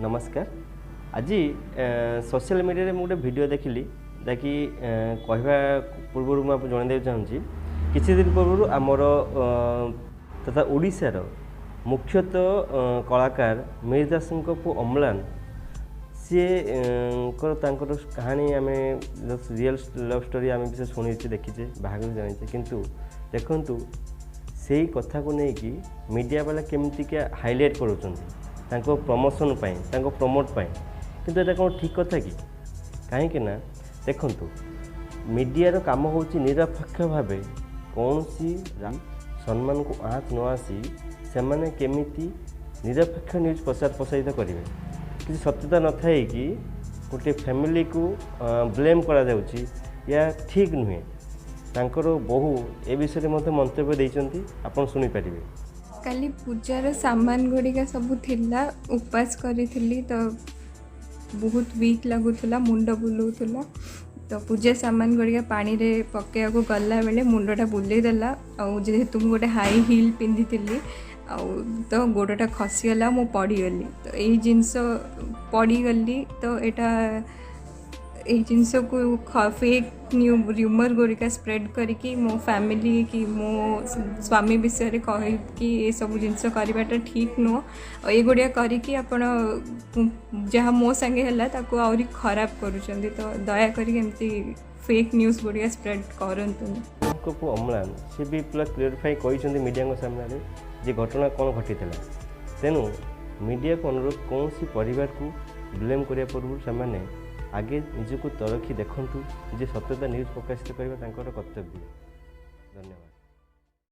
ନମସ୍କାର। ଆଜି ସୋସିଆଲ ମିଡ଼ିଆରେ ମୁଁ ଗୋଟେ ଭିଡ଼ିଓ ଦେଖିଲି, ଯାହାକି କହିବା ପୂର୍ବରୁ ମୁଁ ଆପଣଙ୍କୁ ଜଣାଇ ଦେବାକୁ ଚାହୁଁଛି। କିଛି ଦିନ ପୂର୍ବରୁ ଆମର ତଥା ଓଡ଼ିଶାର ମୁଖ୍ୟତଃ କଳାକାର ମିହିର ଦାସଙ୍କ ପୁଅ ଅମ୍ଳାନ, ସିଏଙ୍କର ତାଙ୍କର କାହାଣୀ ଆମେ ରିଅଲ୍ ଲଭ୍ ଷ୍ଟୋରି ଆମେ ବିଷୟ ଶୁଣିଛେ, ଦେଖିଛେ, ବାହାଘର ଜାଣିଛେ। କିନ୍ତୁ ଦେଖନ୍ତୁ, ସେଇ କଥାକୁ ନେଇକି ମିଡ଼ିଆ ବାଲା କେମିତିକା ହାଇଲାଇଟ୍ କରୁଛନ୍ତି ତାଙ୍କ ପ୍ରମୋସନ୍ ପାଇଁ, ତାଙ୍କ ପ୍ରମୋଟ୍ ପାଇଁ। କିନ୍ତୁ ଏଇଟା କ'ଣ ଠିକ୍ କଥା କି? କାହିଁକି ନା ଦେଖନ୍ତୁ, ମିଡ଼ିଆର କାମ ହେଉଛି ନିରପେକ୍ଷ ଭାବେ କୌଣସି ସମ୍ମାନକୁ ଆଞ୍ଚ ନ ଆସି ସେମାନେ କେମିତି ନିରପେକ୍ଷ ନ୍ୟୁଜ୍ ପ୍ରଚାର ପ୍ରସାରିତ କରିବେ। କିଛି ସତ୍ୟତା ନଥାଇକି ଗୋଟିଏ ଫ୍ୟାମିଲିକୁ ବ୍ଲେମ୍ କରାଯାଉଛି, ଏହା ଠିକ୍ ନୁହେଁ। ତାଙ୍କର ବୋହୂ ଏ ବିଷୟରେ ମଧ୍ୟ ମନ୍ତବ୍ୟ ଦେଇଛନ୍ତି, ଆପଣ ଶୁଣିପାରିବେ। କାଲି ପୂଜାର ସାମାନ ଗୁଡ଼ିକ ସବୁ ଥିଲା, ଉପାସ କରିଥିଲି ତ ବହୁତ ୱିକ୍ ଲାଗୁଥିଲା, ମୁଣ୍ଡ ବୁଲାଉଥିଲା। ତ ପୂଜା ସାମାନ ଗୁଡ଼ିକ ପାଣିରେ ପକାଇବାକୁ ଗଲାବେଳେ ମୁଣ୍ଡଟା ବୁଲେଇ ଦେଲା, ଆଉ ଯେହେତୁ ମୁଁ ଗୋଟେ ହାଇ ହିଲ୍ ପିନ୍ଧିଥିଲି ଆଉ ତ ଗୋଡ଼ଟା ଖସିଗଲା, ମୁଁ ପଡ଼ିଗଲି। ତ ଏଇ ଜିନିଷ ପଡ଼ିଗଲି, ତ ଏଇଟା ଏଇ ଜିନିଷକୁ ଫେକ୍ ନ୍ୟୁ ର୍ୟୁମର୍ ଗୁଡ଼ିକ ସ୍ପ୍ରେଡ଼୍ କରିକି ମୋ ଫ୍ୟାମିଲି କି ମୋ ସ୍ୱାମୀ ବିଷୟରେ କହିକି ଏସବୁ ଜିନିଷ କରିବାଟା ଠିକ୍ ନୁହଁ। ଆଉ ଏଗୁଡ଼ିକ କରିକି ଆପଣ ଯାହା ମୋ ସାଙ୍ଗେ ହେଲା ତାକୁ ଆହୁରି ଖରାପ କରୁଛନ୍ତି। ତ ଦୟାକରି ଏମିତି ଫେକ୍ ନ୍ୟୁଜ୍ ଗୁଡ଼ିକ ସ୍ପ୍ରେଡ଼୍ କରନ୍ତୁନି। ପୁଅ ଅମ୍ଳାନ ସେ ବି ପୁରା କ୍ଲିୟରିଫାଇ କହିଛନ୍ତି ମିଡ଼ିଆଙ୍କ ସାମ୍ନାରେ ଯେ ଘଟଣା କ'ଣ ଘଟିଥିଲା। ତେଣୁ ମିଡ଼ିଆକୁ ଅନୁରୋଧ, କୌଣସି ପରିବାରକୁ ବ୍ଲେମ୍ କରିବା ପୂର୍ବରୁ ସେମାନେ ଆଗେ ନିଜକୁ ତରଖି ଦେଖନ୍ତୁ ଯେ ସତ୍ୟତା ନ୍ୟୁଜ୍ ପ୍ରକାଶିତ କରିବା ତାଙ୍କର କର୍ତ୍ତବ୍ୟ। ଧନ୍ୟବାଦ।